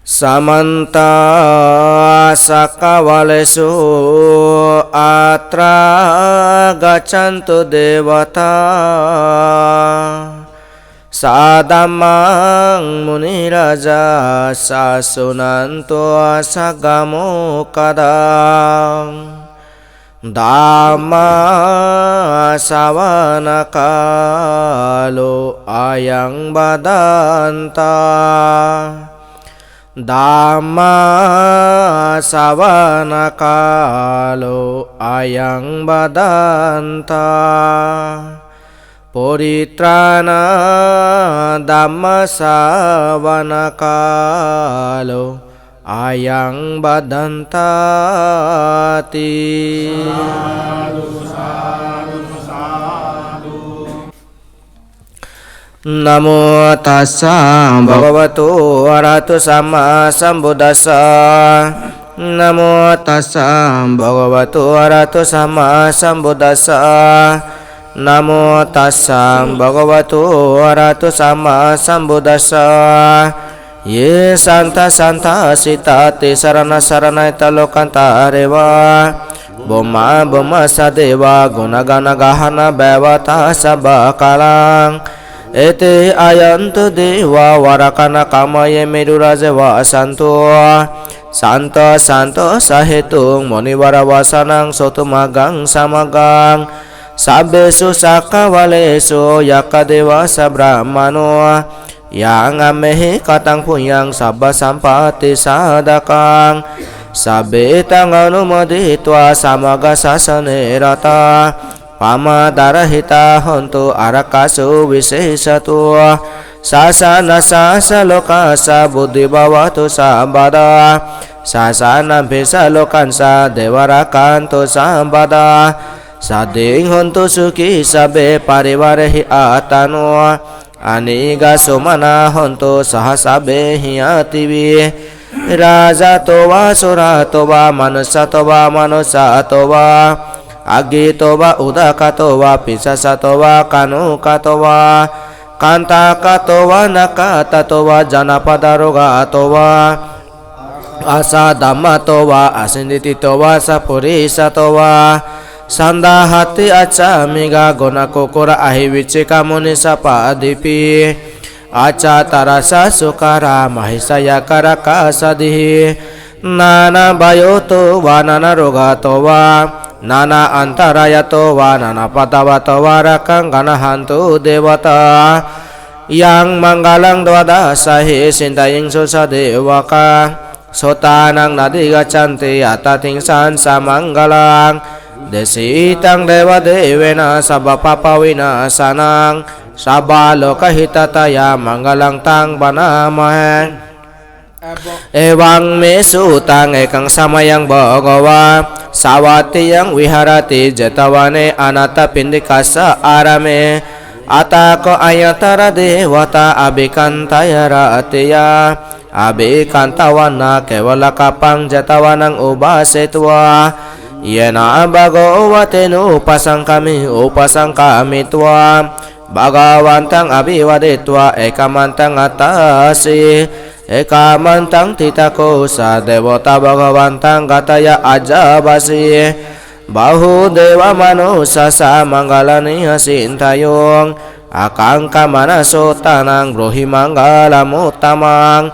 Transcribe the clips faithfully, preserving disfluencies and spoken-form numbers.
Samantā cakkavāḷesu, atrāgacchantu devatā, saddhammaṃ munirājassa suṇantu saggamokkhadaṃ. Dhammassavanakālo ayaṃ bhadantā. Dhammassavanakālo ayaṃ bhadantā. Paritrāṇadhammassavanakālo ayaṃ bhadantāti. Namo tassa bhagavato arahato sammāsambuddhassa. Namo tassa bhagavato arahato sammāsambuddhassa. Namo tassa bhagavato arahato sammāsambuddhassa. Ye santasaṅgahitā tisaraṇasaraṇahitāni lokantare va, bhummā bhummassa devā guṇagaṇagahaṇā devatā sabba kallaṃ. Ete ayaṃ tu devā varakana kammaye merurājeva santo. Santo santo sahetuṃ munivaravacanaṃ sotthumaggaṃ samaggaṃ. Sabbesu cakkavāḷesu yakkha devā sabrahmano, yaṃ amhehi kataṃ puññaṃ sabbasampattisādhakaṃ, sabbe taṃ anumoditvā samaggāsane ratā, pamādarahitā hontu ārakkhasu visesato. Sāsanassa lokassa vuḍḍhī bhavatu sabbadā, sāsanampi ca lokassa devā rakkhantu sabbadā. Saddhiṃ hontu sukhī sabbe parivārehi attano, anīghā sumanā hontu saha sabbehi ñātibhi. Rājato vā corato vā manussato vā amānusato vā, aggito vā udakato vā pisācato vā khāṇukato vā kaṇṭakato vā nakkhattato vā janapadarogatato vā asaddhammato vā asiṇḍitato vā sappurisato vā saṇṭhāhi. Accamikā guṇākukura ahi vicchikā munissappadīpi, acchataracchā sūkarā mahesā yakkharakkhasādīhi, nānābhayato vā nānārogato vā nānāantarāyato vā nānāupaddavato vā rakkhaṃ gaṇhātu devatā. Yaṃ maṅgalaṃ dvādasāhi sītayuṃ sahadevakā, sotthānaṃ nadīgacchati attadhisañca maṅgalaṃ. Desitaṃ devadevena sabbapāpavinasānaṃ, sabbalokahitattaya maṅgalaṃ taṃ bhaṇāmahe. Evaṃ me sutaṃ. Ekaṃ samayaṃ bhagavā sāvatthiyaṃ viharati jetavane anāthapiṇḍikassa ārāme. Atha kho āyatra devatā abhikkantā viharati. Abhikkantavāna kevalakappaṃ jetavanaṃ upasetvā, yena bhagavā tenupasaṅkami. Upasaṅkamitvā bhagavantaṃ abhivādetvā ekamantaṃ aṭṭhāsi. Ekamantaṃ ṭhitā kho sā devatā bhagavantaṃ gathāya ājābhāsi. Bahū devā manussā ca maṅgalāni acintayuṃ, ākaṅkhamānā sotthānaṃ brūhi maṅgalamuttamaṃ.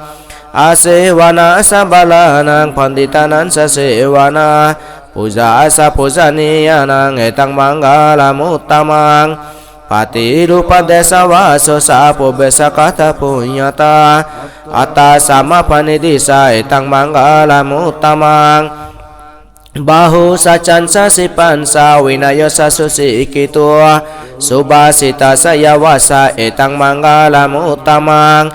Asevanā sabbaṃ bālānaṃ paṇḍitānañca sevanā, pūjā ca pūjanīyānaṃ etaṃ maṅgalamuttamaṃ. Paṭirūpadesavāso ca pubbe ca katapuññatā, attasammāpaṇidhi ca etaṃ maṅgalamuttamaṃ. Bāhusaccañca sippañca vinayo ca susikkhito, subhāsitā ca yā vācā etaṃ maṅgalamuttamaṃ.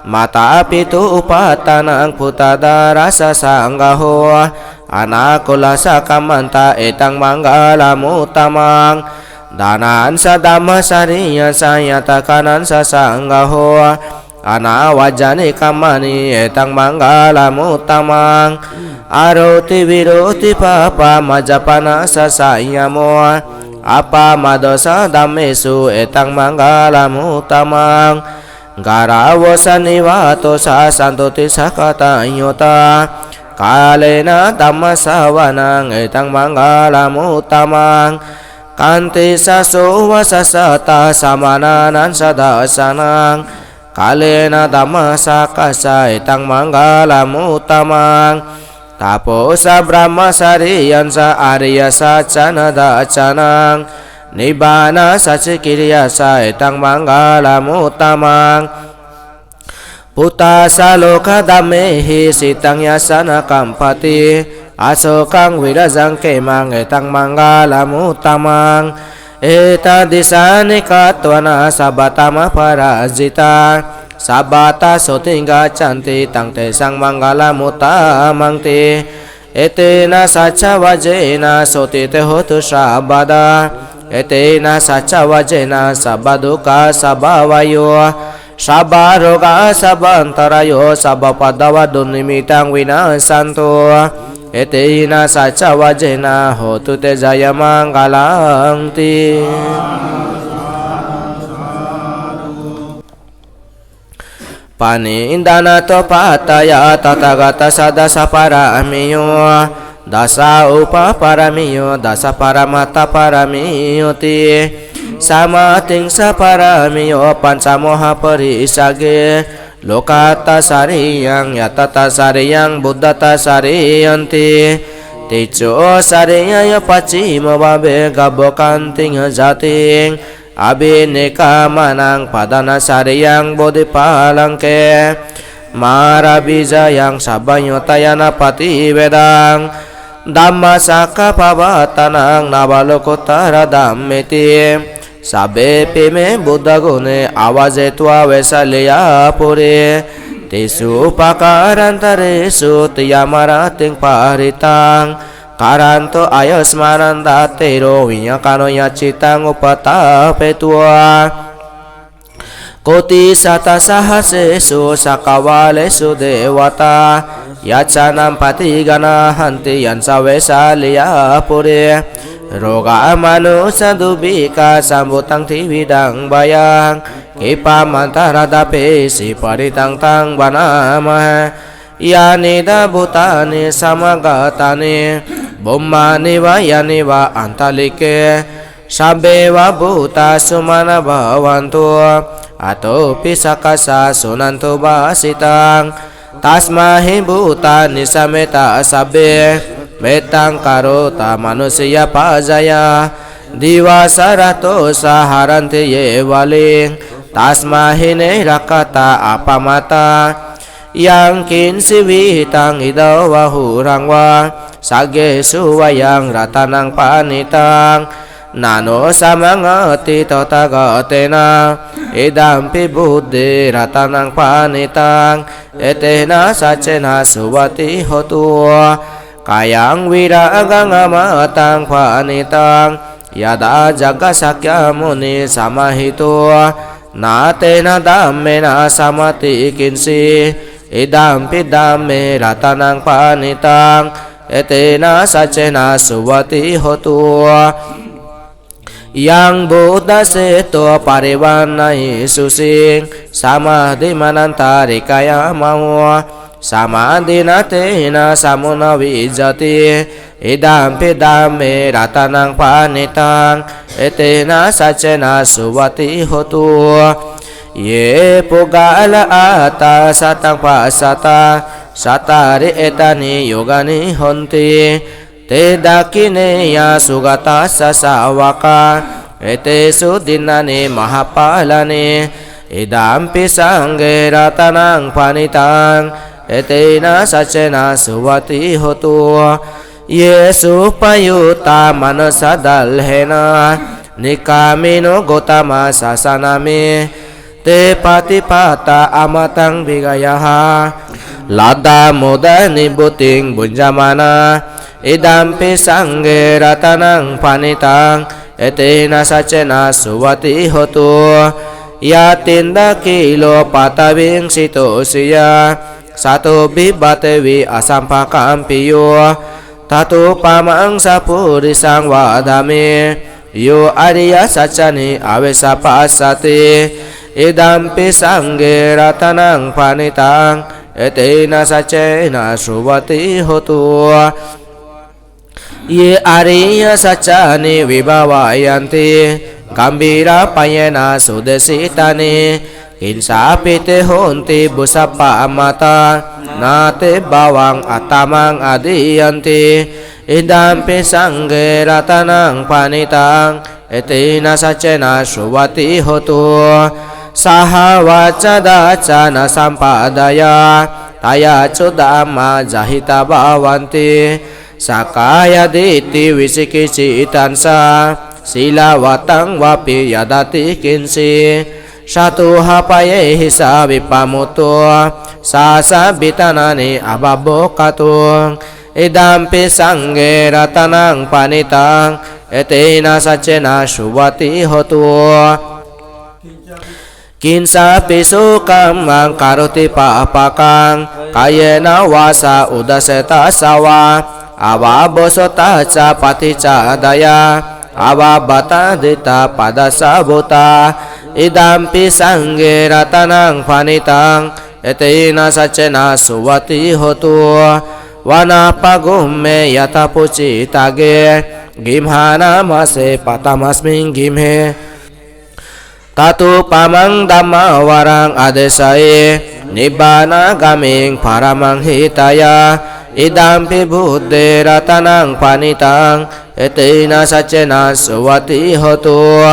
Mātāpituupaṭṭhānaṃ puttadārassa saṅgaho, anākulā ca kammantā etaṃ maṅgalamuttamaṃ. Dānañca dhammacariyā ca ñātakānañca saṅgaho, anavajjāni kammāni etaṃ maṅgalamuttamaṃ. Āratī viratī pāpā majjapānā ca saññamo, appamādo ca dhammesu etaṃ maṅgalamuttamaṃ. Gāravo sannivato ca santuṭṭhī sakataññutā, kālena dhammassavanaṃ etaṃ maṅgalamuttamaṃ. Khantī ca sovacassatā samaṇānañca dassanaṃ, kālena dhammasākacchā etaṃ maṅgalamuttamaṃ. Tapo ca brahmacariyañca ariyasaccāna dassanaṃ, nibbānasacchikiriyā ca etaṃ maṅgalamuttamaṃ. Phuṭṭhassa lokadhammehi cittaṃ yassa na kampati, asokaṃ virajaṃ khemaṃ etaṃ maṅgalamuttamaṃ. Etādisāni katvāna sabbatthamaparājitā, sabbattha sotthiṃ gacchanti taṃ tesaṃ maṅgalamuttamanti. Etena saccavajjena sotthi te hotu sabbadā, etena saccavajjena sabbadukkhā sabbabhayā, sabbarogā sabbantarāyā sabbupaddavā dunimmitaṃ vinassantu. Etena saccavajjena hotu te jayamaṅgalaṃ ti. Paṇidhānattha upādāya tathāgatassa dasa pāramiyo, dasa upapāramiyo, dasa paramattha pāramiyo ti, samādhinsa pāramiyo pañca mohapariccagge, lokatthacariyaṃ, ñātatthacariyaṃ, buddhatthacariyanti. Tisso cariyāya pacchimabhave gabbhakkantiṃ jātiṃ, abhinikaṃsamanaṃ padhānacariyaṃ bodhipallaṅke, māravijayaṃ sabbaññutañāṇappaṭivedhaṃ, dhammacakkappavatthanaṃ navalokuttaradhammeti. Sabbepime buddhaguṇe āvajjetvā vesāliyā pure, tīsu pākārantaresu tiyāmarattiṃ parittaṃ, kālantā āyasmanto tero viññāṇañāṇacittaṃ upaṭṭhapetvā, koṭisatasahassesu cakkavāḷesu devatā, yassāṇaṃ paṭiggaṇhati yañca vesāliyā pure, rogā manussadubbhikkhā ca bhūtaṃ tividhaṃ bhayaṃ, khippamantaradhāpesi parittaṃ taṃ bhaṇāma he. Yānīdha bhūtāni samāgatāni, bhummāni vā yāni va antalikkhe, sabbe va bhūtā sumanā bhavantu, athopi sakkacca suṇantu bhāsitaṃ. Tasmā hi bhūtādisa metā sabbe, mettaṃ karotha mānusiyā pajāya, divā ca ratto ca haranti ye baliṃ, tasmā hi ne rakkhatha appamattā. Yaṃ kiñci vittaṃ idha vā huraṃ vā, saggesu vā yaṃ ratanaṃ paṇītaṃ, na no samaṃ atthi tathāgatena, idampi buddhe ratanaṃ paṇītaṃ, etena saccena suvatthi hotu. Khayaṃ virāgaṃ amataṃ paṇītaṃ, yadā cakkhajā sakyamunī samāhito, na tena dhammena samatthi kiñci, idampi dhamme ratanaṃ paṇītaṃ, etena saccena suvatthi hotu. Yaṃ buddhaseṭṭho parivaṇṇayī suciṃ, samādhimānantarikaññamāhu, samādhinā tena samo na vijjati, idampi dhamme ratanaṃ paṇītaṃ, etena saccena suvatthi hotu. Ye puggalā aṭṭha sataṃ pasatthā, cattāri etāni yugāni honti, te dakkhiṇeyyā sugatassa sāvakā, etesu dinnāni mahapphalāni, idampi saṅghe ratanaṃ paṇītaṃ, etena saccena suvatthi hotu. Ye suppayuttā manasā daḷhena, nikkāmino gotamasāsanamhi, te pattipattā amataṃ vigayha, laddhā mudhā nibbutiṃ bhuñjamānā, idampi saṅghe ratanaṃ paṇītaṃ, etena saccena suvatthi hotu. Yathindakhīlo paṭhaviṃ sito siyā, satthu vivadevi asampakampiyo, tathūpamaṃ sappurisaṃ vadāmi, yo ariyasaccāni avecca passati, Idampi saṅghe ratanaṃ paṇītaṃ, etena saccena suvatthi hotu. Ye ariyasaccāni vibhāvayanti, gambhīrappayena sudesitāni, kiñcāpi te honti bhusappamattā, na te bhavaṃ attamaṃ adhiyanti. Idampi saṅghe ratanaṃ paṇītaṃ, etena saccena suvatthi hotu. Sahāvassa dassanasampadāya, tayassu dhammā jahitā bhavanti. Sakkāyadiṭṭhi vicikicchitañca, sīlabbataṃ vāpi yadatthi kiñci. Sadūhapāyehi sā vippamutto, sā ca vitaṇḍāni abhabbo kātuṃ. Idampi saṅghe ratanaṃ paṇītaṃ, etena saccena suvatthi hotu. Kiñcāpi so kammaṃ karoti pāpakaṃ, kāyena vācā uda cetasā vā, abhabbo so tassa paṭicchādāya, abhabbatā diṭṭhapadassa bhūtā. Idampi saṅghe ratanaṃ paṇītaṃ, etena saccena suvatthi hotu. Vanappagumhe yathā phussitagge, gimhānamāse paṭhamasmiṃ gimhe, tathūpamaṃ dhammavaraṃ adesayi, nibbānagāmiṃ paramaṃ hitāya. Idampi buddhe ratanaṃ paṇītaṃ, etena saccena suvatthi hotu.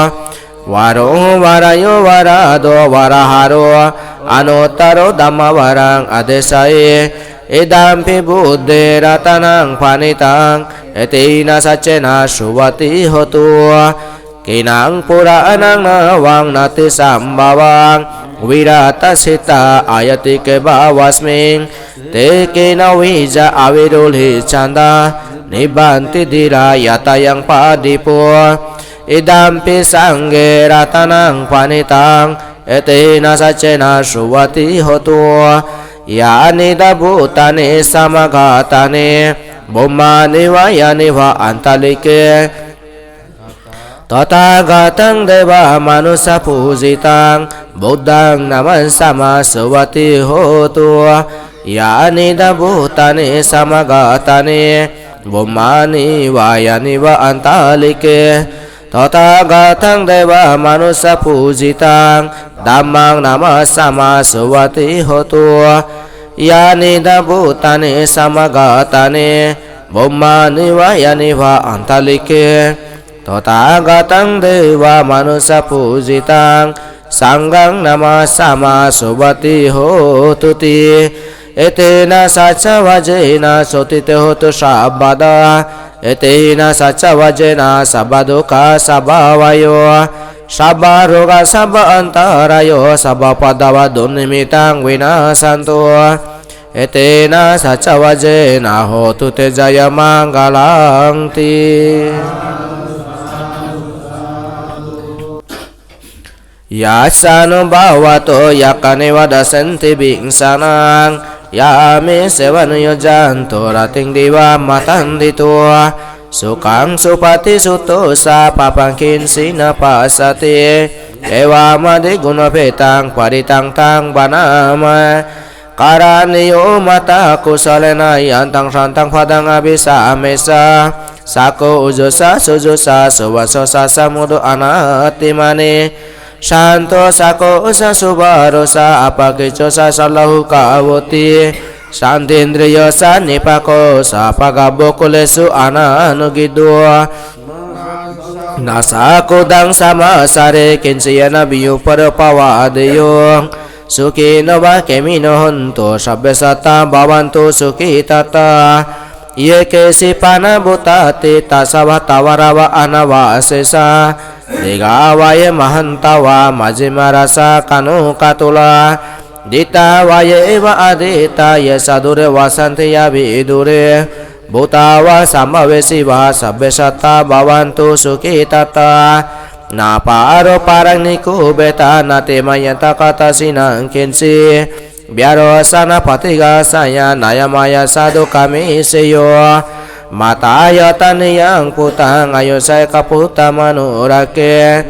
Varo varayo varado varāharo, anuttaro dhammavaraṃ adesayi. Idampi buddhe ratanaṃ paṇītaṃ, etena saccena suvatthi hotu. Khīṇaṃ purāṇaṃ navaṃ natthi sambhavaṃ, virattacittāyatike bhavasmiṃ. Te khīṇabījā avirūḷhichandā, nibbanti dhīrā yathāyaṃ padīpo. Idampi saṅghe ratanaṃ paṇītaṃ, etena saccena suvatthi hotu. Yānīdha bhūtāni samāgatāni, bhummāni vā yāni va antalikkhe, tathāgataṃ devamanussapūjitaṃ, buddhaṃ namassāma suvatthi hotu. Yānīdha bhūtāni samāgatāni, bhummāni vā yāni va antalikkhe, tathāgataṃ devamanussapūjitaṃ, dhammaṃ namassāma suvatthi hotu. Yānīdha bhūtāni samāgatāni, bhummāni vā yāni va antalikkhe, tathāgataṃ devamanussapūjitaṃ, saṅghaṃ namassāma suvatthi hotu ti. Etena saccavajjena sotthi te hotu sabbadā. Etena saccavajjena sabbadukkhā sabbabhayā, sabbarogā sabbantarāyā, sabbupaddavā dunimmitaṃ vinassantu. Etena saccavajjena hotu te jayamaṅgalaṃ ti. Yassānubhāvato yakkhāni va dassanti bhikkhasaṅghaṃ, yāmi ceva niyojjanto rattiṃ divā matandito, sukhaṃ supati sutto ca pāpaṃ kiñci na passati, evamādiguṇūpetaṃ parittaṃ taṃ bhaṇāma. Karaṇīyo mettā kusalena, yantaṃ santaṃ padaṃ abhisamecca, sakko ujū ca suhujū ca, suvaco cassa mudu anatimānī, santo sako ca subharo ca, appakicco ca sallahukavutti, santindriyo ca nipako ca, paggabbho kulesu ananugiddho, na ca khuddaṃ samācare kiñci, yena viññū paro pavadeyyuṃ. Sukhino vā khemino hontu, sabbe sattā bhavantu sukhitattā. Ye keci pāṇabhūtatthi, tasā vā thāvarā va anavasesā, dīghā vā ye mahantā vā, majjhimā rassakāṇukathūlā, diṭṭhā vā ye va adiṭṭhā, ye ca dūre vasanti avidūre, bhūtā vā sambhavesī vā, sabbe sattā bhavantu sukhitattā. Na paro paraṃ nikubbetha, nātimaññetha katthaci naṃ kiñci, byārosanā paṭighasaññā, nāññamaññassa dukkhamiccheyya. Mātā yathā niyaṃ puttaṃ, āyusā ekaputtamanurakkhe,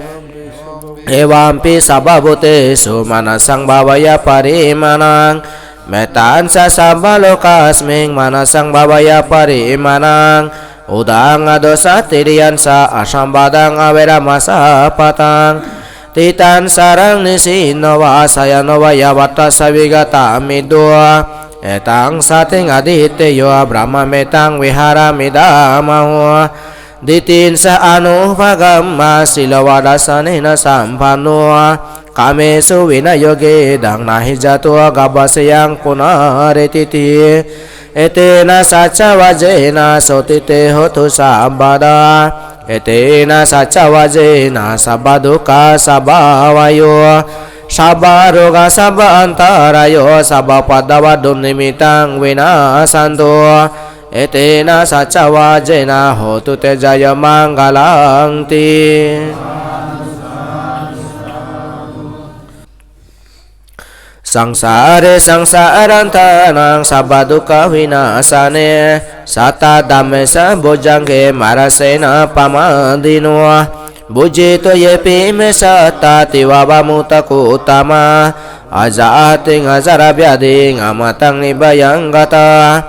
Evampi sabbabhūtesu mānasaṃ bhāvaye aparimāṇaṃ. Mettañca sabbalokasmiṃ mānasaṃ bhāvaye aparimāṇaṃ. Uddhaṃ adho ca tiriyañca asambādhaṃ averaṃ asapattaṃ. Tiṭṭhañcaraṃ nisinno vā sayāno vā yāvatassa vigatamiddho. Etaṃ satiṃ adhiṭṭheyya brahmametaṃ viharamidhāmahu. Diṭṭhiñca anupagamma sīlavā dassanena sampanno. Kāmesu vineyya gedhaṃ na hi jātu gabbhaseyyaṃ punaretīti. Etena saccavajjena sotthi te hotu sabbadā. Etena saccavajjena sabbadukkhā sabbabhayā sabbarogā sabbantarāyā sabbupaddavā dunnimittaṃ vinassantu. Etena saccavajjena hotu te jayamaṅgalaṃ ti. Saṃsāre saṃsārantānaṃ sabbadukkhavināsane sattadhammesa bojjhaṅge mārasenā pamādino. Bhujitva ye pime sattā tīvavā muttā kuṭṭhamā ajātiṃ ajarābyādhiṃ amataṃ nibbhayaṃ gataṃ.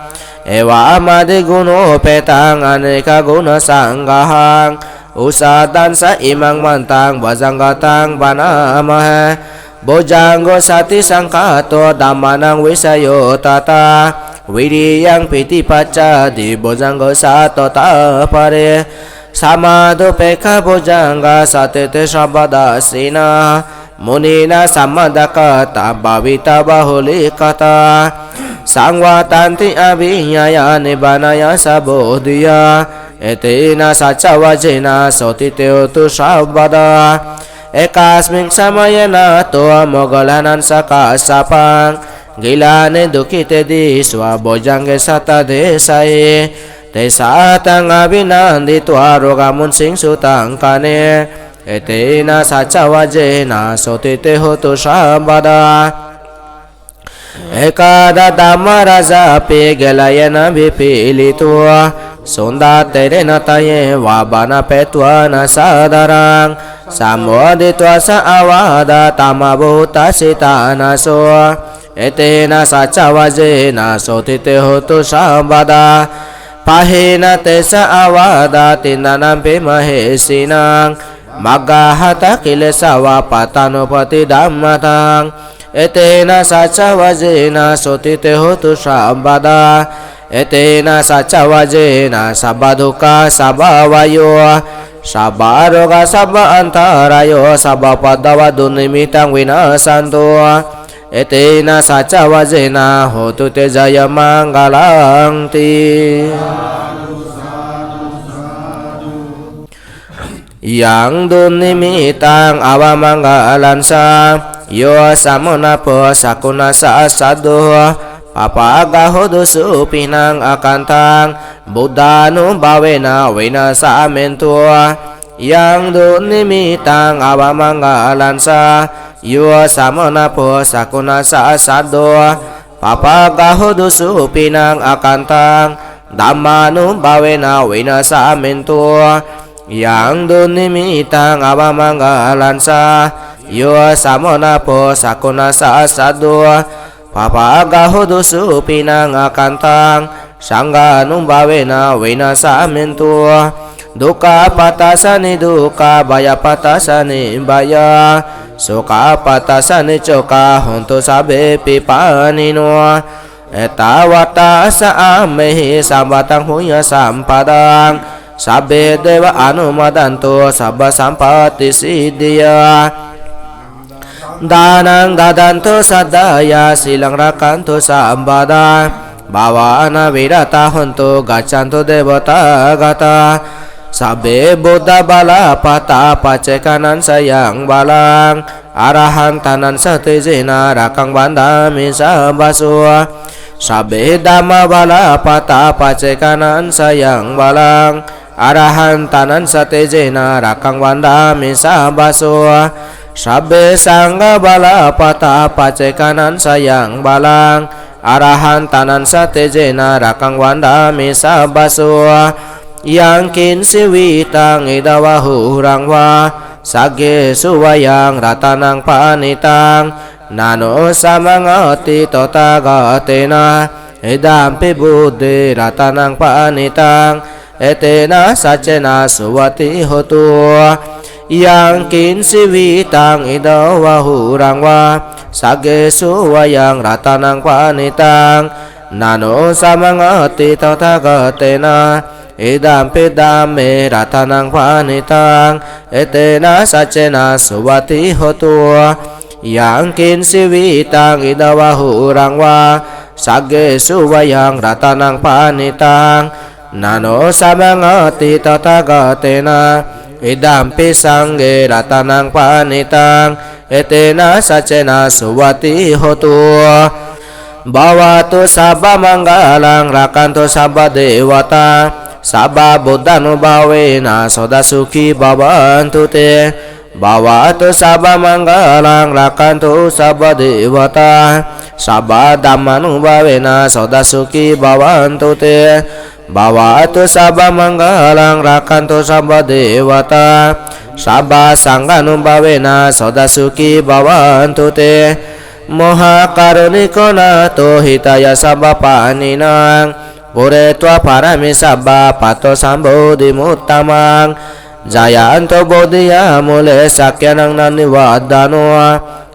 Evamādiguṇūpetaṃ anekaguṇasaṅgahaṃ osathañca imaṃ mantaṃ bhāsangataṃ bhaṇāmahe. Bojjhaṅgo satisaṅkhāto dhammānaṃ vicayo tathā viriyaṃ pīti passaddhi bojjhaṅgo satto tappare. Samādhupekkhabojjhaṅgā sattete sabbadassinā muninā sammadakkhātā bhāvitā bahulīkatā. Saṃvattanti abhiññāya nibbānāya ca bodhiyā. Etena saccavajjena sotthi te hotu sabbadā. Ekasmiṃ samaye nātho moggallānañca kassapaṃ gilāne dukkhite disvā bojjhaṅge satta desayi. Te sataṃ abhinanditvā rogā muñciṃsu taṅkhaṇe. Etena saccavajjena sotthi te hotu sabbadā. Ekadā dhammarājāpi gelaññenābhipīḷito sundhakkerena taññeva bhaṇāpetvāna sādaraṃ. Sammoditvā ca ābādhā tamhā bhūtāsi ṭhānaso. Etena saccavajjena sotthi te hotu sabbadā. Pahīnā te ca ābādhā tiṇṇannampi mahesinaṃ maggāhatakilesā va pattānuppattidhammataṃ. Etena saccavajjena sotthi te hotu sabbadā. Etena saccavajjena sabbadukkhā sabbabhayā sabbarogā sabbantarāyā sabbupaddavā dunnimittaṃ vinassantu. Etena saccavajjena hotu te jayamaṅgalaṃ ti. Yaṃ dunnimittaṃ avamaṅgalañca yo samaṇapo sakuṇassa saddo pāpaggaho dussupinaṃ akantaṃ buddhānubhāvena vināsamentu. Yaṃ dunnimittaṃ avamaṅgalañca yo samaṇapo sakuṇassa saddo pāpaggaho dussupinaṃ akantaṃ dhammānubhāvena vināsamentu. Yaṃ dunnimittaṃ avamaṅgalañca yo samaṇapo sakuṇassa saddo pāpaggaho dussupinaṃ akantaṃ saṅghānubhāvena vināsamentu. Dukkhappattā ca niddukkhā bhayappattā ca nibbhayā sokappattā ca nissokā hontu sabbepi pāṇino. Ettāvatā ca amhehi sambhataṃ puññasampadaṃ sabbe devānumodantu sabbasampattisiddhiyā. Dānaṃ dadantu saddhāya sīlaṃ rakkhantu sabbadā bhāvanābhiratā hontu gacchantu devatāgatā. Sabbe buddhā balappattā paccekānañca yaṃ balaṃ arahantānañca tejena rakkhaṃ bandhāmi sabbaso. Sabbe dhammā balappattā paccekānañca yaṃ balaṃ arahantānañca tejena rakkhaṃ bandhāmi sabbaso. Sabbe saṅghā balappattā paccekānañca yaṃ balaṃ arahantānañca tejena rakkhaṃ bandhāmi sabbaso. Yaṃ kiñci vittaṃ idha vā huraṃ vā Saggesu vayaṃ ratanaṃ paṇītaṃ, na no samaṃ atthi tathāgatena. Idampi buddhe ratanaṃ paṇītaṃ, etena saccena suvatthi hotu. Yaṃ kiñci vittaṃ idha vā huraṃ vā, saggesu vayaṃ ratanaṃ paṇītaṃ, na no samaṃ atthi tathāgatena. Idampi dhamme ratanaṃ paṇītaṃ, etena saccena suvatthi hotu. Yaṃ kiñci vittaṃ idha vā huraṃ vā, saggesu vayaṃ ratanaṃ paṇītaṃ, na no samaṃ atthi tathāgatena. Idampi saṅghe ratanaṃ paṇītaṃ, etena saccena suvatthi hotu. Bhavatu sabbamaṅgalaṃ, rakkhantu sabbadevatā, sabbabuddhānubhāvena sadā sukhī bhavantu te. Bhavatu sabbamaṅgalaṃ, rakkhantu sabbadevatā, sabbadhammānubhāvena sadā sukhī bhavantu te. Bhavatu sabbamaṅgalaṃ, rakkhantu sabbadevatā, sabbasaṅghānubhāvena sadā sukhī bhavantu te. Mahākāruṇiko nātho, hitāya sabbapāṇinaṃ, pūretvā pāramī sabbā, patto sambodhimuttamaṃ. Jayanto bodhiyā mūle, sakyānaṃ nandivaḍḍhano,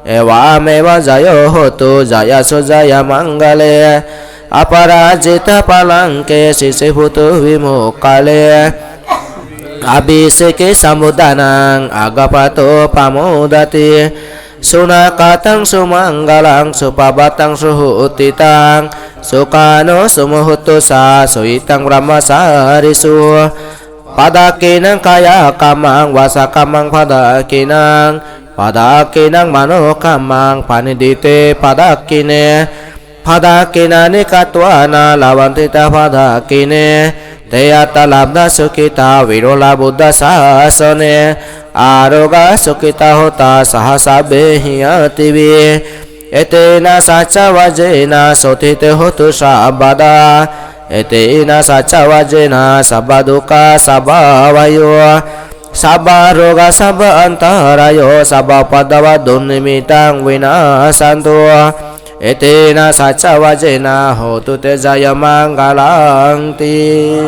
evameva jayo hotu, jayassu jayamaṅgale. Aparājitapallaṅke, sīse puthuvimukhale, abhiseke sambuddhānaṃ, aggappatto pamodati. Sunakkhattaṃ sumaṅgalaṃ, supabhātaṃ suhuṭṭhitaṃ, sukhaṇo sumuhutto ca, suyiṭṭhaṃ brahmacārisu. Padakkhiṇaṃ kāyakammaṃ, vācākammaṃ padakkhiṇaṃ, padakkhiṇaṃ manokammaṃ, paṇidhī te padakkhiṇe. Padakkhiṇāni katvāna, labhantatthe padakkhiṇe. Te atthaladdhā sukhitā, viruḷhā buddhasāsane, ārogā sukhitā hotha, saha sabbehi ñātibhi. Etena saccavajjena, sotthi te hotu sabbadā. Etena saccavajjena, sabbadukkhā sabbabhayā, sabbarogā sabbantarāyā, sabbupaddavā dunnimittaṃ vinassantu. Etena saccavajjena, hotu te jayamaṅgalaṃ ti.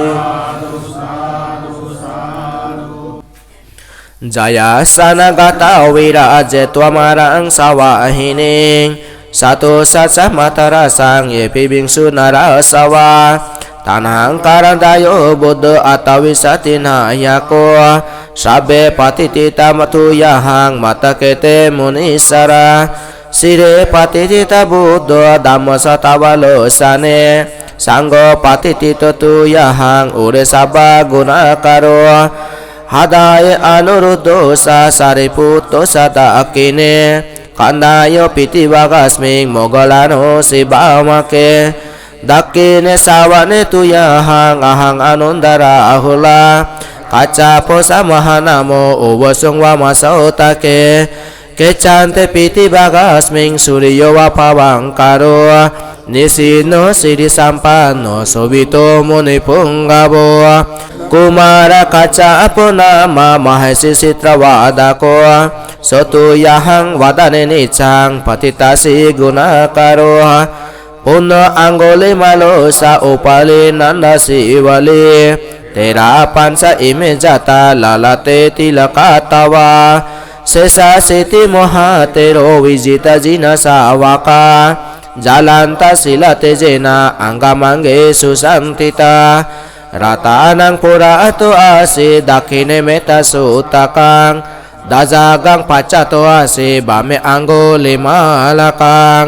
Jayāsanāgatā vīrā, jetvā māraṃ savāhiniṃ, satusaccamātarasaṃ, ye piviṃsu narāsavā. Taṇhaṅkarādayo buddho, aṭṭhavīsati nāyakā, sabbe patiṭṭhitā tuyhaṃ, matthake te munissarā. Sīse patiṭṭhitā buddho, dhammo satthavālokane, saṅgho patiṭṭhito tuyhaṃ, ure sabbaguṇākaro. Hadaye anuruddho ca, sārīputto ca dakkhiṇe, kaṇḍayo pittivāgasmiṃ, moggallāno ca vāmake. Dakkhiṇe savane tuyhaṃ, ahaṃ ānando rāhulā, kassapo ca mahānāmo, ubhāsuṃ vāmasotake. Kecante pittivāgasmiṃ, suriyo va pabhaṅkaro, nisinno sirisampanno, sobhito munipuṅgavo. Kumārakassapo nāma, mahesī cittavādako, so tuyhaṃ vadane niccaṃ, patiṭṭhāsi guṇākaro. Puṇṇo aṅgulimālo ca, upālī nandasīvalī, therā pañca ime jātā, lālā te tilakā tava. Sesāsīti mahāthero, vijitā jinasāvakā, jalantā sīlatejena, aṅgamaṅgesu saṇṭhitā. Ratanaṃ purato āsi, dakkhiṇe mettasuttakaṃ, dhajaggaṃ pacchato āsi, vāme aṅgulimālakaṃ.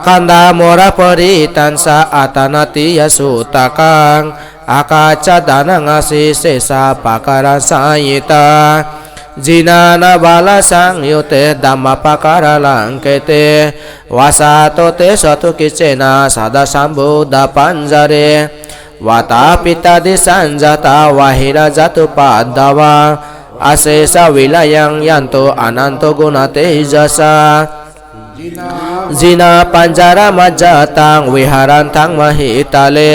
Khandhamoraparittañca, āṭānāṭiyasuttakaṃ, ākāsaṭṭhānaṃ āsi, sesā pākārasañhitā. Jinānābalasaṃyutte, dhammapākāralaṅkete, vasato tejasā kiccena, sadā sambuddhapañjare. Vātapittādisañjātā, bāhirajjhattupaddavā, asesā vīryaṃ yantu, anantaguṇatejasā. Jinapañjaramajjhattaṃ, viharantaṃ mahītale,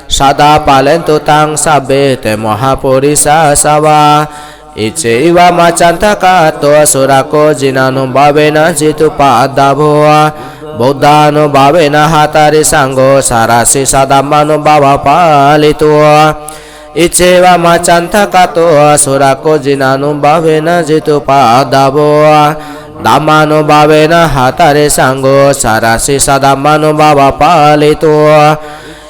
sadā pālentu taṃ sabbe, te mahāpurisāsavā. Iccevamacchantakato surakkho jinānubhāvena jitupaddavo buddhānubhāvena hattharisaṅgho sārasī saddhammānubhāvapālito. Iccevamacchantakato surakkho jinānubhāvena jitupaddavo dhammānubhāvena hattharisaṅgho sārasī saddhammānubhāvapālito.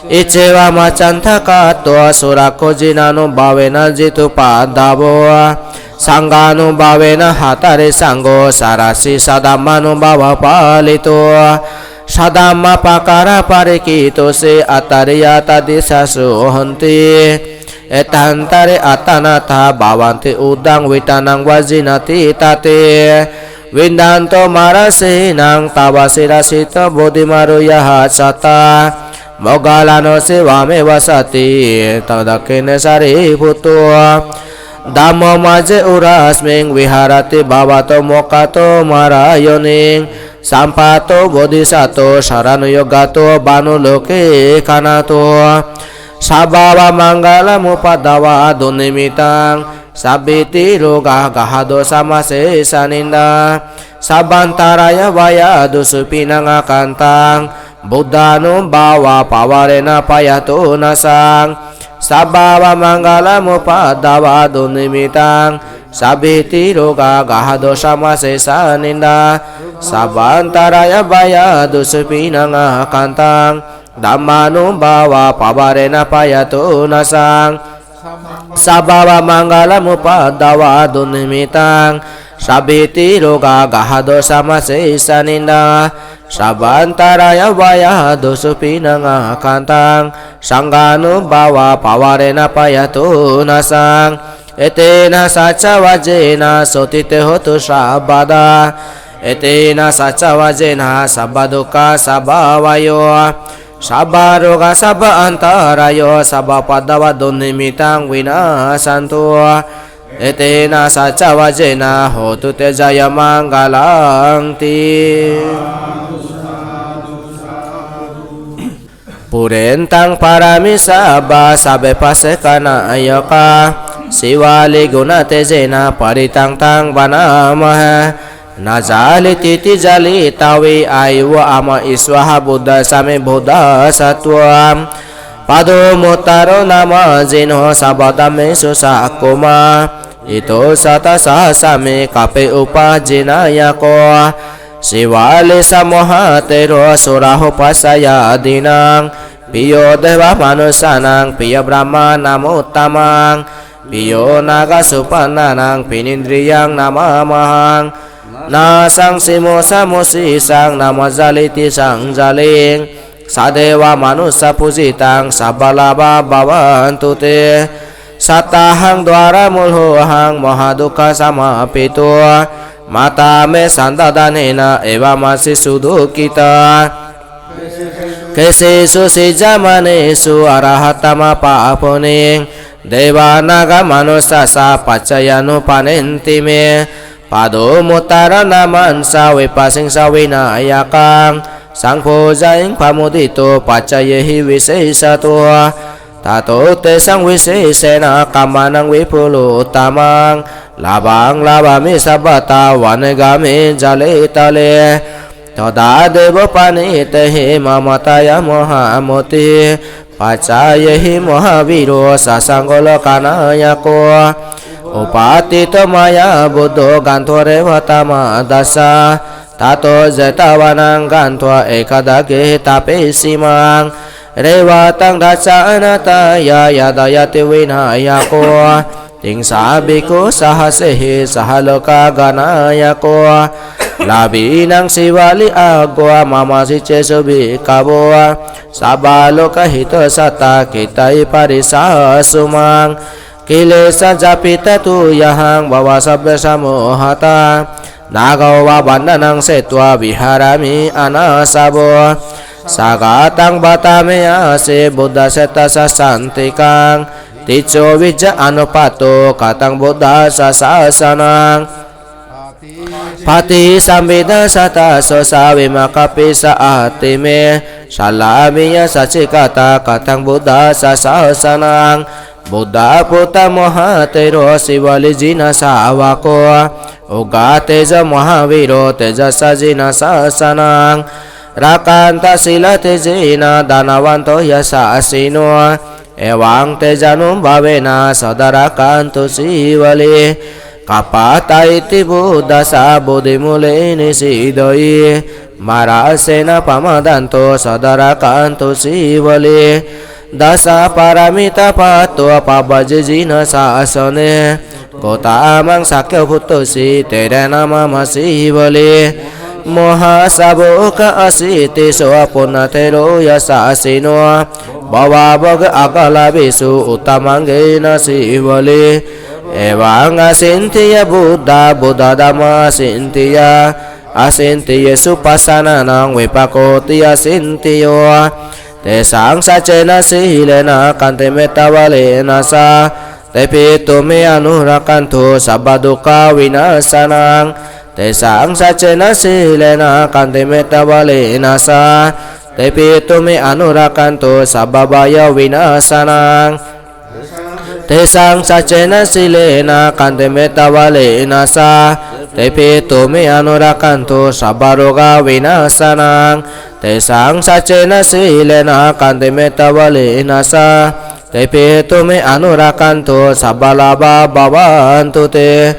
Iccevamacchantakato surakkho jinānubhāvena jitupaddavo saṅghānubhāvena hattharisaṅgho sārasī saddhammānubhāvapālito. Saddhammapākāraparikkhitusi atthāriyā tadisāsu honti. Etantare attānattā bhavanti uddaṃ viṭṭhānaṃ vajinati tati. Vindanto mārasenaṃ tāvasīlajjito bodhimārūyaha sattā moggallāno sevāmeva sati. Tadakkhiṇe sārīputto dhammo majjhe urasmiṃ viharati bhagavato moggakko mārayoniṃ. Sampatto bodhisatto saraṇayogato bhānuloke gaṇato. Sabbāvamaṅgalamuppaddavā dunnimittaṃ sabbitirogāgahadosamāsesanindhā sabbantarāyā vāyā dusupinaṃ akantaṃ buddhānubhāvapāvarena pāyatu nāsaṃ. Sabbāvamaṅgalamuppaddavā dunnimittaṃ sabbitirogāgahadosamāsesanindhā sabbantarāyā vāyā dusupinaṃ akantaṃ dhammānubhāvapāvarena pāyatu nāsaṃ. Sabbāvamaṅgalamuppaddavā dunnimittaṃ sabbitirogāgahadosamāsesanindhā sabbantarāyā vāyā dusupinaṃ akantaṃ saṅghānubhāvapāvarena pāyatu nāsaṃ. Etena saccavajjena sotthi te hotu sabbadā. Etena saccavajjena sabbadukkhā sabbabhayā sabbarogā sabbantarāyā sabbupaddavā dunnimittaṃ vinassantu. Etena saccavajjena hotu te jayamaṅgalaṃ ti. Pūrentaṃ pāramī sabbā sabbe paccekānāyakā sīvalī guṇatejena parittaṃ taṃ bhaṇāmahe. Na jālī tiṭṭhī jālī tavī āyuva amhe svāhā buddhassa me buddhasatto. Pāduṃ uttarā nāma jinho sabbadhammesu sakkumā itosattasahassā me kape upajjināyako. Sīvalī ca mohā thero surāhopasāyā dīnaṃ piyo devamanussānaṃ piyo brahmānamuttamaṃ piyo nāgasupaṇṇānaṃ pinindriyaṃ namāmahaṃ. Nāsaṃsimo saṃmucciṃsaṃ nāma jālī tiṭṭhaṃ jālī sadevamanussapūjitaṃ sabbalābhā bhavantu te. Sattahaṃ dvāramuḷhohaṃ mohadukkhasamappito mātā me santadānena evamāsi sudukkhitāsīti. Ketesu sijjamānesu arahantamāpapuniṃ devānagamānussāya paccayānupanīti me. Pāduṃ uttarā nāmañca vippaṃsa vināyakaṃ saṃ pūjayiṃ pamodito paccayehi visesato. Tato tesaṃ visesena kammānaṃ vipuluttamaṃ lābhaṃ labhāmi sabbadā vane ghāme jāle tāle. Tadā devo paṇḍitehi māmātyāya mohā mutti paccayehi mohāvīro sasaṅgo lokānāyako. Upādito mayā buddho gaṇhatha revatamā dasa. Tato jetavanaṃ gaṇhatha ekā dāghe tapesi maṃ revataṃ dāsanattayā. Yadā yati vināyako tiṃsa bhikkhusahassaihi saha lokāgānāyako. Lābhīnaṃ sīvalī agguvā māmāsi cesu bhikkhavo. Sabbalokahito satthā khittā hi parisāsu maṃ. Kilesā ca pītā tuyhaṃ bhavasabbaṃ samohatā. Nāgo va bandhanaṃ chetvā viharāmi anāsavo. Sakataṃ vata me āsi buddhassa tejasā santikaṃ. Ticcho viya anuppattā kataṃ buddhassa sāsanaṃ. Paṭisambhidāya satthā so ca vīmakkhāpi ca atthi me. Sallaṃ viya sacchikattā kataṃ buddhassa sāsanaṃ. Buddhaputto Mahāthero Sīvalī jinasāvako, Ugghotejo Mahāvīro tejasā jinasāsanaṃ. Rakkhanti sīlatejena dānavanto yasassino, evaṃ tejānubhāvena sadā rakkhantu Sīvalī. Kappataitthibuddhassa bodhimūle nisīdayi, mārasenā pamādantu sadā rakkhantu Sīvalī. Dasa pāramitā patto pabbaji jinasāsane, gottamaṃ sakyaputtosi terena namāma Sīvalī. Mahāsāvakā aseṭṭhisu puṇṇathero yasassino, bhavābhāga akalāvesu uttamaṅgena Sīvalī. Evaṃ acchintiyā buddhā buddhadhammā acchintiyā, acchintiyesupasannānaṃ vippattoti acchintiyā. Tesaṃ saccena sīlena khanti mettavārenā ca, tepi tumhe anurakkhantu sabbadukkhā vināsanaṃ. Tesaṃ saccena sīlena khanti mettavārenā ca, tepi tumhe anurakkhantu sabbabhaya vināsanaṃ. Tesaṃ saccena sīlena khanti mettavārenā ca, tepi tumhe anurakkhantu sabbaroga vināsanaṃ. Tesaṃ saccena sīlena khanti mettavārenā ca, tepi tumhe anurakkhantu sabbalābhā bhavantu te.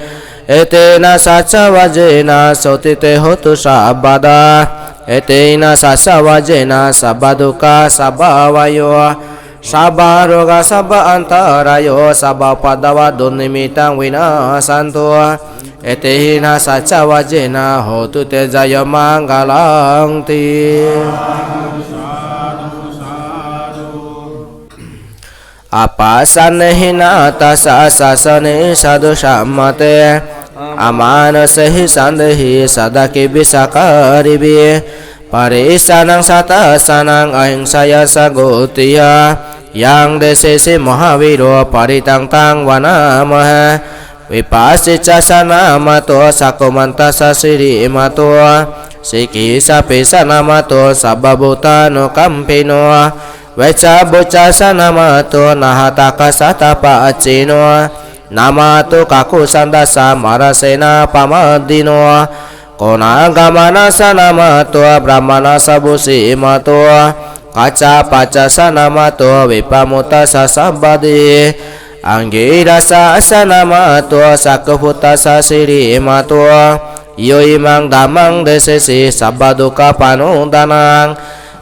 Etena saccavajjena sotthi te hotu sabbadā. Etena saccavajjena sabbadukkhā sabbabhayā, sabbaroga sabba antarāyo sabba upaddava dunimmitaṃ vināsantu. Etena saccavajjena hotu te jayamaṅgalaṃ ti. Appasannehi nāthassa sāsane sādhu sammate, amānusehi saṇḍehi sadā kibbhi sakkāribhi. Parisānaṃ satasānaṃ ahiṃsāya saṅghuttiyā, yaṃ desesi mahāvīro parittaṃ taṃ bhaṇāmahe. Vipassicassa nāmato sakkumantassa sirīmato, sikhissapi ca nāmato sabbabhūtānukampino, vessabhussassa nāmato nhātakassa tapassino, nāmato kakusandhassa mārasenāpamaddino, koṇāgamanassa nāmato brāhmaṇassa vusīmato, kassapassassa nāmato vippamuttassa sabbadhi, aṅgīrasassa nāmato sakkuputtassa sirīmato, yo imaṃ dhammaṃ desesi sabbadukkhāpanūdanaṃ.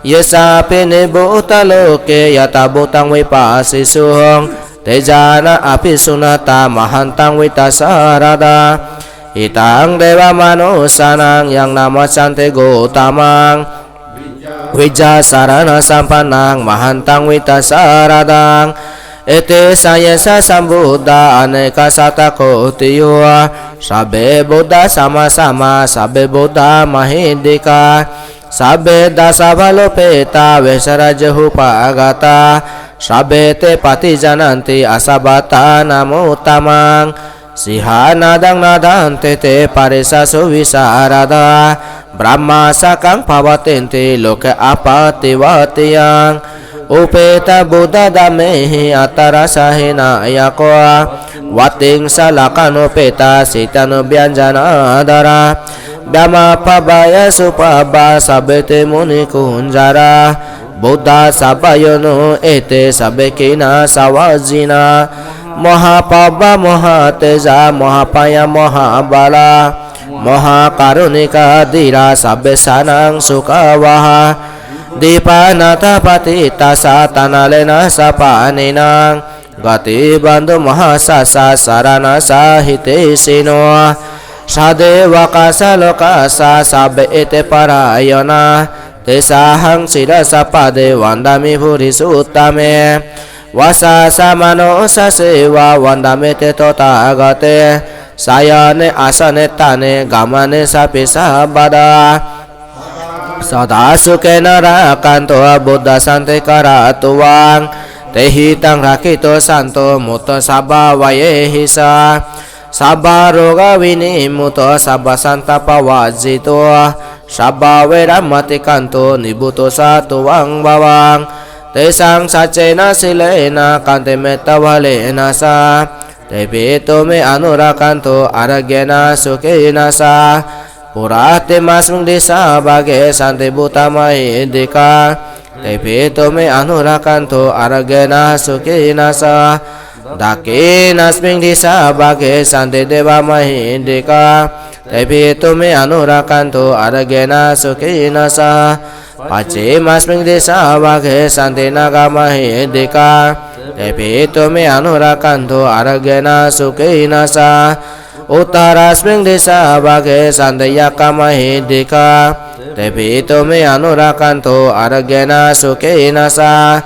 Ye cāpi nibbutaloke yathābhūtaṃ vipassisuṃ, te janā apisuṇātha mahantaṃ vītasāradā. Hitaṃ devamanussānaṃ yaṃ nāma santi guttamaṃ, vijjācaraṇasampannaṃ mahantaṃ vītasāradaṃ. Etesa yesa sambuddhā anekasatakoṭiyo, sabbe buddhā sammāsambuddhā sabbe buddhā mahiddhikā, sabbe dasabalūpetā vesālā jehūpagatā, sabbe te paṭijañhānti asabbaṭhānamuttamaṃ. Sīhanādaṃ nadanti te parisā suvisāradā, brahmāsakaṃ pavattenti loke appaṭivattiyaṃ. Upetābuddhadhammehi attarāsa hinayako, vattiṃsa lakkhānupetā sītyānubyañjanādharā, brahmā pāpā yā supabbā sabbe te munikuñjarā, buddhā sabbayono ete sabbe khīṇāsavajjinā, mahāpabbā mahātejā mahāpāṇinā mahābalā, mahākāruṇikā dhīrā sabbesānaṃ sukhāvahā, dīpā nāthapaṭiṭṭhāsa taṇharanena saha paṇinā, gātibandhū mahāsassā saraṇasaha hitesino, sadevakassa lokassa sabbe ete parāyanā, tesāhaṃ sirasā pade vandāmi bhurisuttame. Vāsassa mānusā ceva vandāmete tathāgate, sayane āsane ṭhāne gamane cāpi sabbadā, sadā sukhena rakkhantu buddhā santiṃ karotu vaṃ. Tehi taṃ rakkhito santo mutto sabbabhayesi ca, sabbaroga vinimutto sabbasantāpavajjito, sabbaveramatikkanto nibbuto ca tuvaṃ bhavaṃ. Tesaṃ saccena sīlena khantimettāvalena ca, tepi tumhe anurakkhantu ārogyena sukhena ca. Puratthimāsmiṃ disābhāge santi bhūtā mahiddhikā, tepi tumhe anurakkhantu ārogyena sukhena ca. Dakkhiṇāsmiṃ disābhāge santi devā mahiddhikā, tepi tumhe anurakkhantu ārogyena sukhena ca. Pacchimāsmiṃ disābhāge santi nāgā mahiddhikā, tepi tumhe anurakkhantu ārogyena sukhena ca. Uttarāsmiṃ disābhāge santi yakkhā mahiddhikā, tepi tumhe anurakkhantu ārogyena sukhena ca.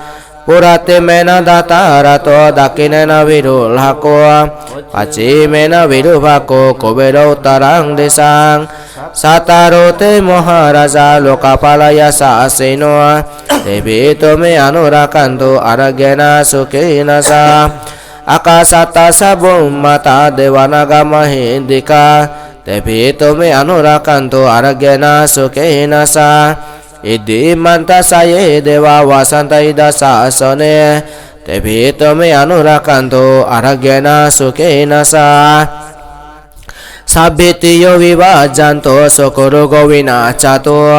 Puratthimena dhataraṭṭho dakkhiṇena virūḷhako, pacchimena virūpakkho kuvero uttaraṃ disaṃ. Cattāro te mahārājā lokapālā yasassino, tepi tumhe anurakkhantu ārogyena sukhena ca. Ākāsaṭṭhā ca bhummaṭṭhā devā nāgā mahiddhikā, tepi tumhe anurakkhantu ārogyena sukhena ca. Iddhimanto ca ye devā vasanti idha sāsane, tepi tumhe anurakkhantu ārogyena sukhena ca. Sabbītiyo vivajjantu sokko rogo vinassatu,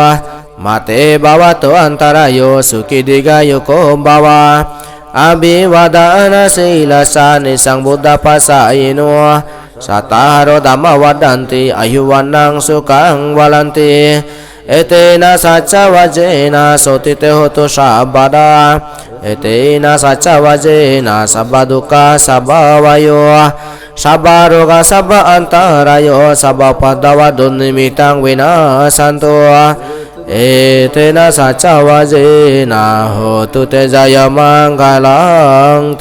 mā te bhavatvantarāyo sukhī dīghāyuko bhava. Abhivādanasīlissa niccaṃ vuḍḍhāpacāyino, cattāro dhammā vaḍḍhanti āyu vaṇṇaṃ sukhaṃ balaṃ. Etena saccavajjena sotthi te hotu sabbadā. Etena saccavajjena sabbadukkhā sabbabhayā, sabbarogā sabbantarāyā sabbupaddavā dunnimittaṃ vinassantu. Etena saccavajjena hotu te jayamaṅgalaṃ.